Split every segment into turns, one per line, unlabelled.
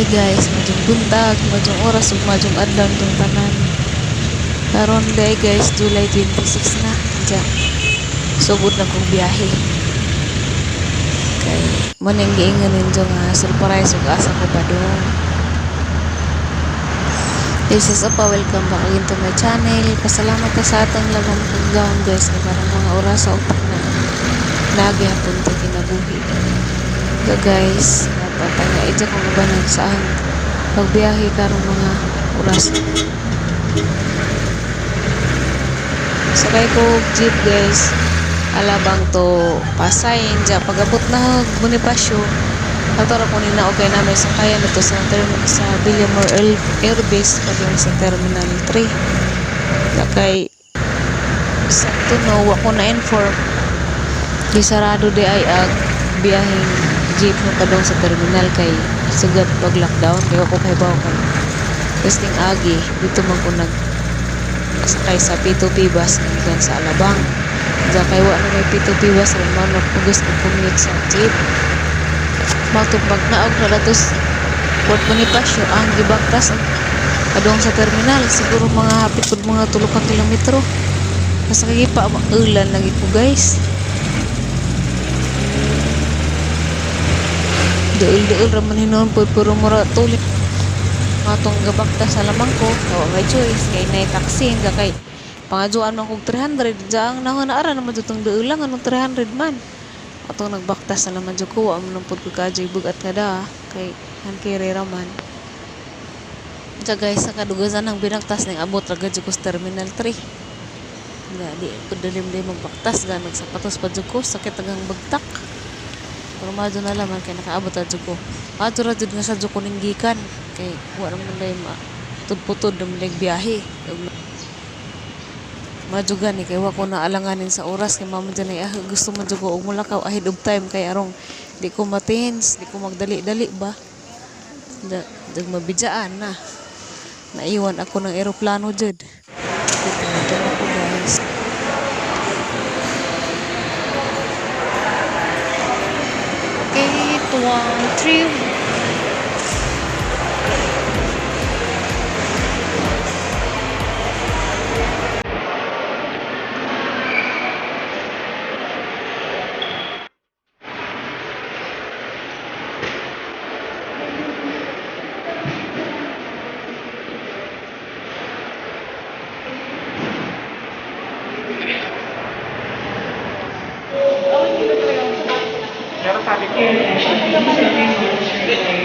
Hi guys, maayong buntag, maayong oras ug maayong adlaw nitong tanan. Karon day guys, July 26 na. Diya. Sugod na kong biyahe. Kay mo nang giingon ninyo nga surprise ug asa ko padung. This is Opa, welcome back again to my channel. Pasalamat ka sa atong labang kagawon guys kay karong mga oras ug na lagi hapon ta kinabuhi. So guys, mapatanga idya kong ubanan sa ang pagbiyahe karong mga oras. Sakay ko og jeep guys. Alabang to Pasay dya pag-abot na og Bonifacio. Ato ra ko ni na okay namin sakayan dito sa sa Villamor Air Base padung sa Terminal 3. Da kay sakto no wa ko na inform. Gisarado di ay ag biyaheng jeep no padung sa terminal kay sugad pag lockdown kay wa ko kahibaw kay testing agi dito man ko nag sakay sa P2P bus nga gikan sa Alabang. Diya kay wa na may P2P bus ron mao nagpugos og commute sa jeep. Mao tong pagnaog na datos Port Bonifacio ang gibaktas ang padung sa terminal siguro mga hapit pud mga 3 ka kilometro. Basta kay pa ulan lagi ko guys. Duol-duol ra man hinuon pud pero mura tuloy atong gabaktas sa lamang ko. Wa may choice kay nay taxi nga kay pangadyoan man kog 300 diya ang nahon na ara naman jud tong duolang anong 300 man. Atong nagbaktas na naman jud ko wa man pud ko kaadyoy bugat nga da kay hankere ra man. Diya guys sa kadugasan ang binaktas ning abot ra gud ko sa Terminal 3. Nga di pud dalim day magbaktas ga nagsapatos pa jud ko sakit agang bagtak. Pero madyo na laman kay nakaabot ra jud ko. Adto ra jud nga sa jud ko ning gikan kay wa naman day ma putod-putod naman day biyahe. Madyo gani kay wa ko naalanganin sa oras kay mama dyan ay ah, gusto man jud ko og mulakaw ahead of time kay arong di ko matins, di ko magdali-dali ba. Da, dag mabidyaan na. Naiwan ako ng eroplano jud. Dito na ako guys.
8, 1, 3.
Pero sabi ko,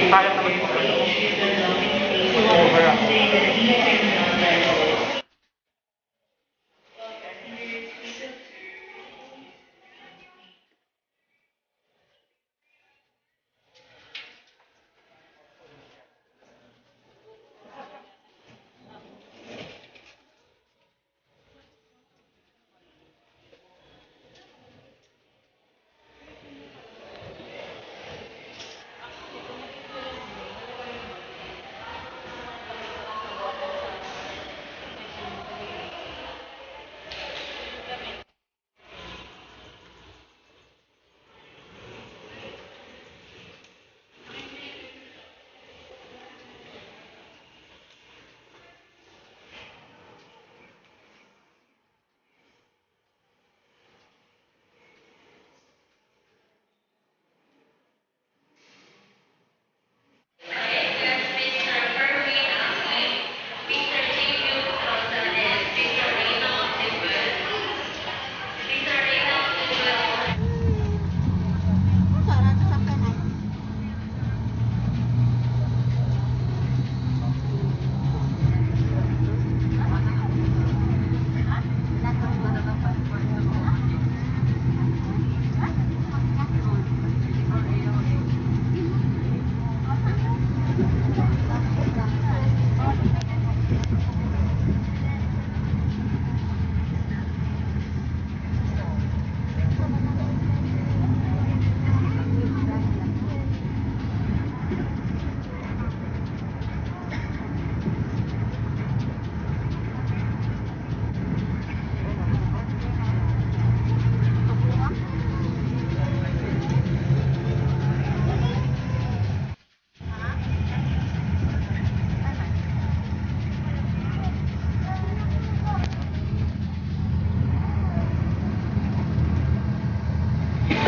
kaya naman yung ano, mag-over ako.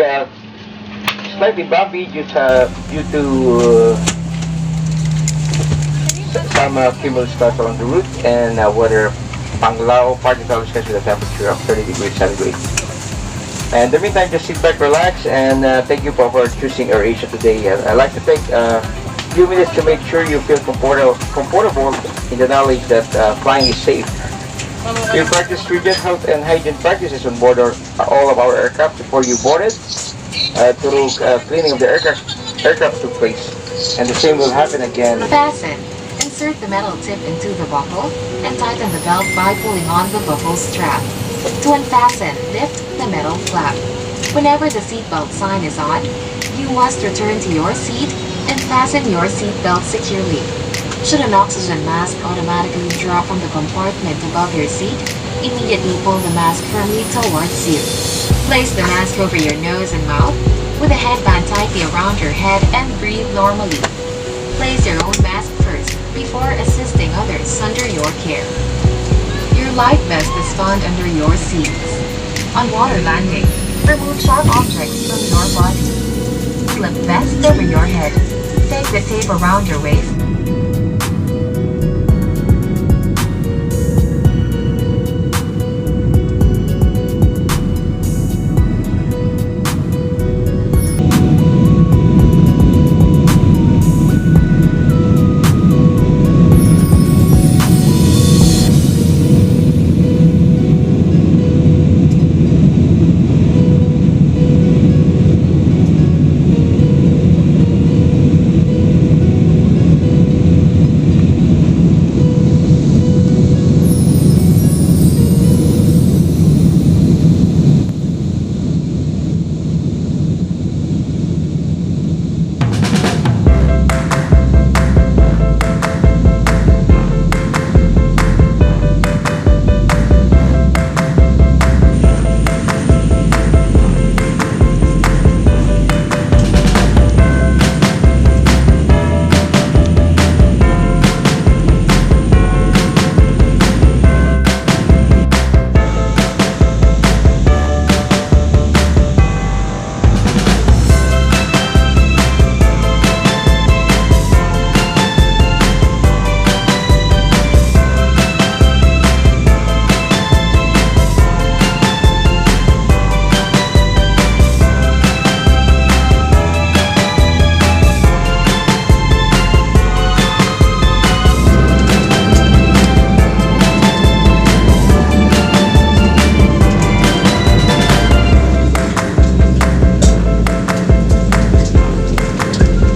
Slightly bumpy due to some cumulus clouds along the route and weather Panglao, partly cloudy skies with a temperature of 30 degrees centigrade. And in the meantime, just sit back, relax, and thank you for choosing AirAsia today. And I'd like to take a few minutes to make sure you feel comfortable in the knowledge that flying is safe. We practice stringent health and hygiene practices on board all of our aircraft before you board it, through cleaning of the aircraft took place. And the same will happen again.
Fasten. Insert the metal tip into the buckle and tighten the belt by pulling on the buckle strap. To unfasten, lift the metal flap. Whenever the seatbelt sign is on, you must return to your seat and fasten your seatbelt securely. Should an oxygen mask automatically drop from the compartment above your seat, immediately pull the mask firmly towards you. Place the mask over your nose and mouth with a headband tightly around your head and breathe normally. Place your own mask first before assisting others under your care. Your life vest is found under your seats. On water landing, remove sharp objects from your body. Slip vest over your head. Take the tape around your waist.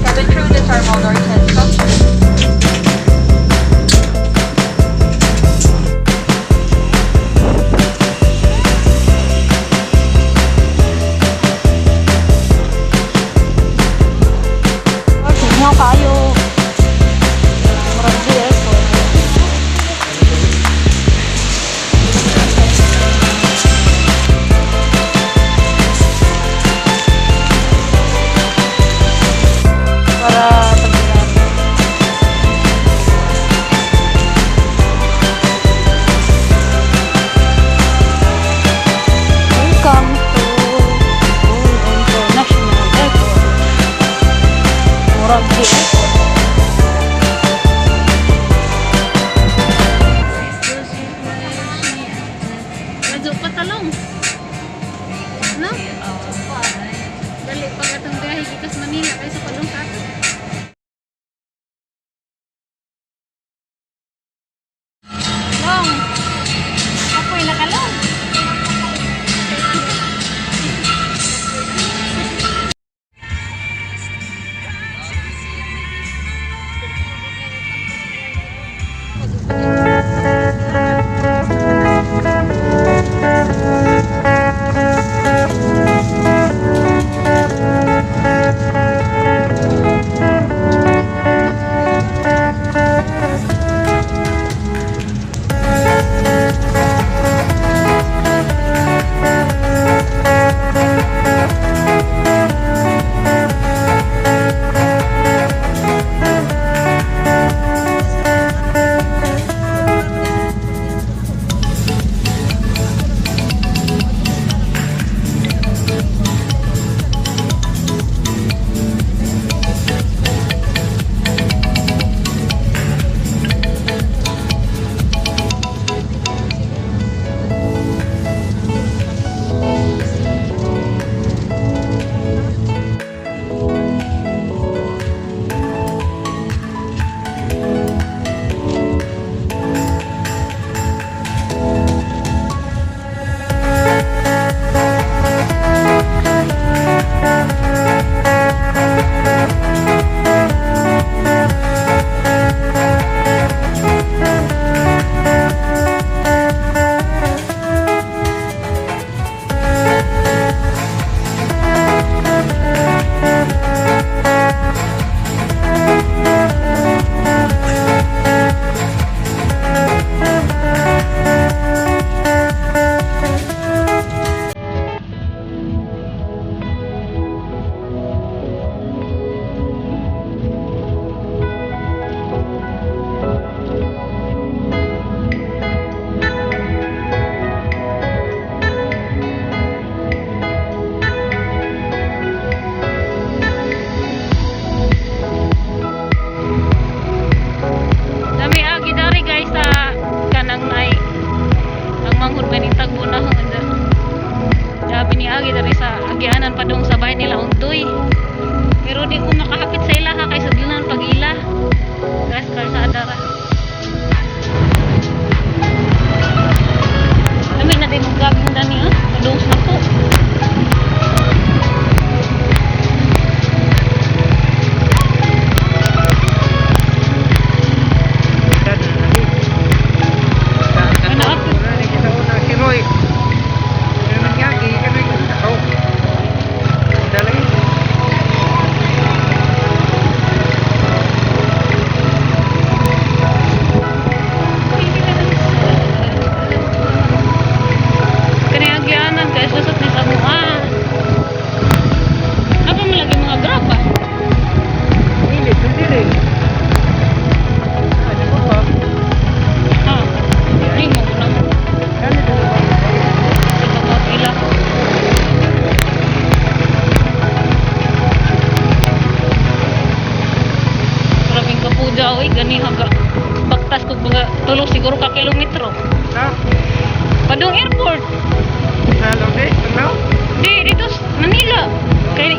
Cabin crew, disarm all doors and function.
Tingaw kayo. Murag di airport. Para tagbilan. Welcome to Bohol International Airport. Murag di airport.
Medyo patalong. No? Dali, pag atong biyahe gikas Manila kaysa palong sa ato. Long. Ako'y nakalong. Daw, gani haga. Baktas kog mga tulo siguro ka kilometro.
Ha?
Padung airport.
Sa Lodi? Ano?
Di dito sa Manila. Kay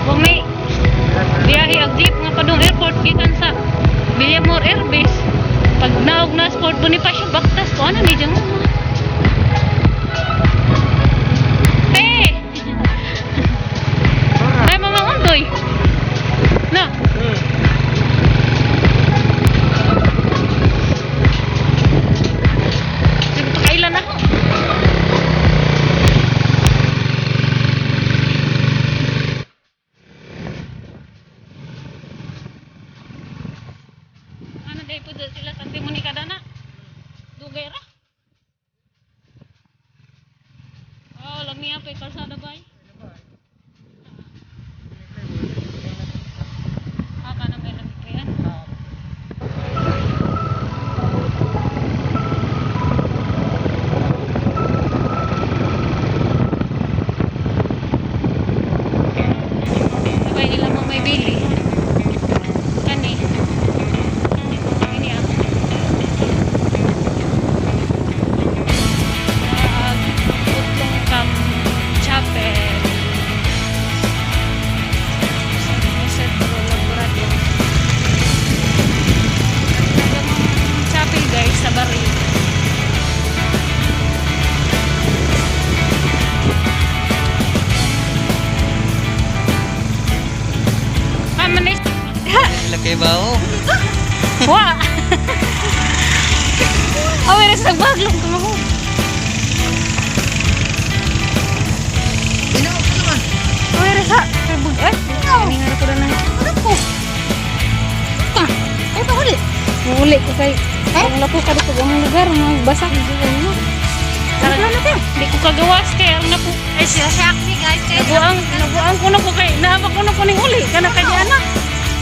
wa may biyahe ang jeep nga padung airport gikan sa Villamor Air Base. Pag naog na sa Fort Bonifacio baktas ko ano ni diyan mo. Te. Ay mama undoy. Na. Sige, pakailan ako. Ano dahil po dyan sila Santa Monica dana? Dugay ra. Oh, lami pa yung kalsada ba? Ah, kana may lami pa yan. Sabay nila mo may bili. Kani. Ini ah. Putong Kam Chapel. San Jose Laboratory. Hanggang chapel guys sa baril. Ah, manis.
Laki ba oh?
Wa. Oh, meron sa baglong tumaho. Meron sa kabug ay. Ani nga ko na. Ano ko? Ah, ay pa uli. Uli ko kay. Ang lapo ka dito ang lugar mga basa. Tara na ka. Di ko kagawas kay ang napo.
Ay, siya siya guys. Kaya
Nabuang nabuang ko na ko kay naabak ko na ko ning uli kana kay ana.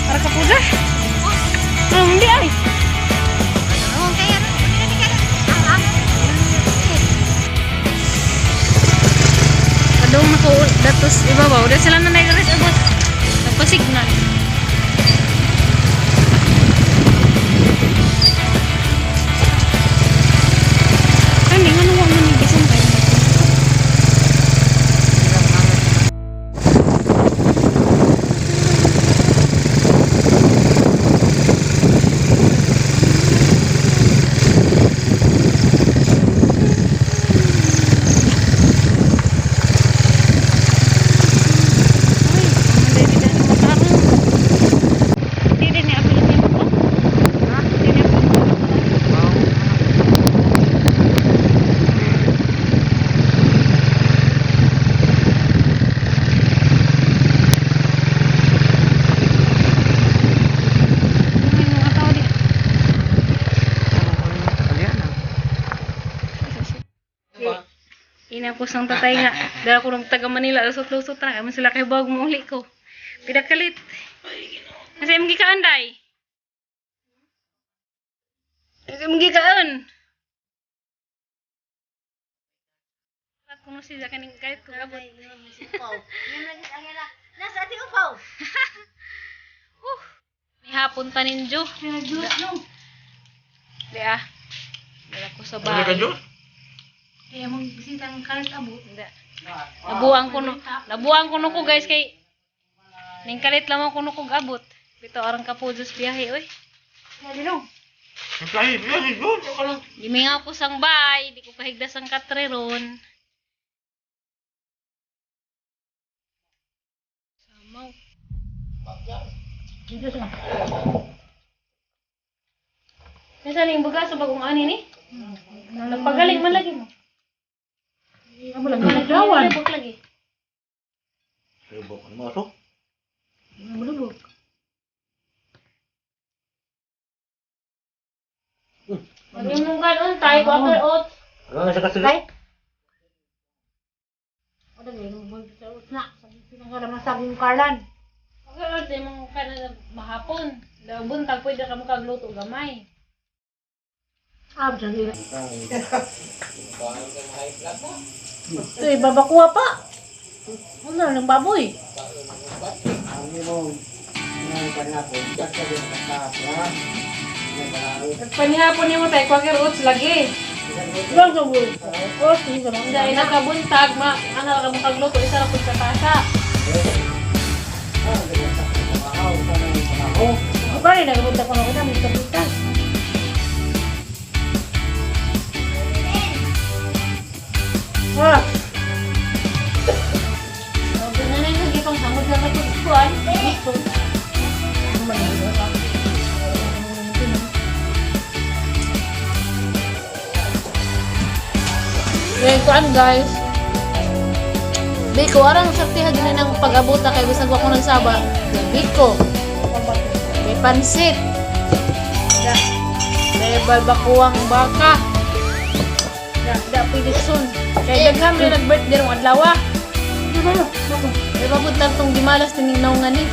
Para ka puga. Ah, hindi ay.
Oo, kaya ano,
Padung na ko datos ibabaw. Dahil sila na nag-res abot. Nagpasignal. Kani nga nung man gisan kayo. Uy, ang dili na matarong. Dili ni apil ni ko. Ha? Dili ni apil. May mga tao di. Ina ko sang tatay nga. Dahil ako ng taga Manila, lusot-lusot na. Kaya sila kay bag mo uli ko. Pinakalit. Kasi imong gikaan day. Kasi imong gikaan. At kuno siya kaning kahit ko abot.
Nasa ating upaw.
May hapon pa ninjo. Di ah. Dala ko sa bahay.
Kaya mong bisita ang kalat abo.
Hindi. Nabuang ko no. Nabuang ko no ko guys kay ning kalit lamang ko no kog abot. Bitaw arang kapujos biyahe oy. Gimingaw ko sang bay, di ko kahigdas ang katre ron. Samaw. Nasa ning bugas sa bagong ani ni? Nagpagaling man lagi mo.
Amo lang naglawan.
Lubok lagi.
Lubok ano mo
Lubok.
Lagi mong kanon tayo ko after oats.
Ano sa kasunod?
Ano yung lubog sa usna? Pinanggalam na saging karlan.
Okay, oats imong kanon mahapon. Daw buntag pwede ka mo kagluto gamay.
Ah, dyan. Ito, ibabakuha pa. Ano, ng baboy.
Panihapon nimo tay Quaker Oats lagi.
Ibang sa buhay. Oh, sige sa mga.
Dahil nakabuntag, ma, ano ka makagluto, isa ra pud ka tasa.
Pare, nagpunta ko na kita, may kapunta. Ah!
Ganun yung gipang samod na kapag kuan.
Ngayon kuan guys. Biko, arang saktiha gina ng pag-abuta kay bisag wa ko nagsaba. May biko. May pansit. May balbakuang baka. Da, da pwede soon. Kay daghan may nag-birthday rong adlaw. Ah. May papunta tong gimalas tining naungan ni.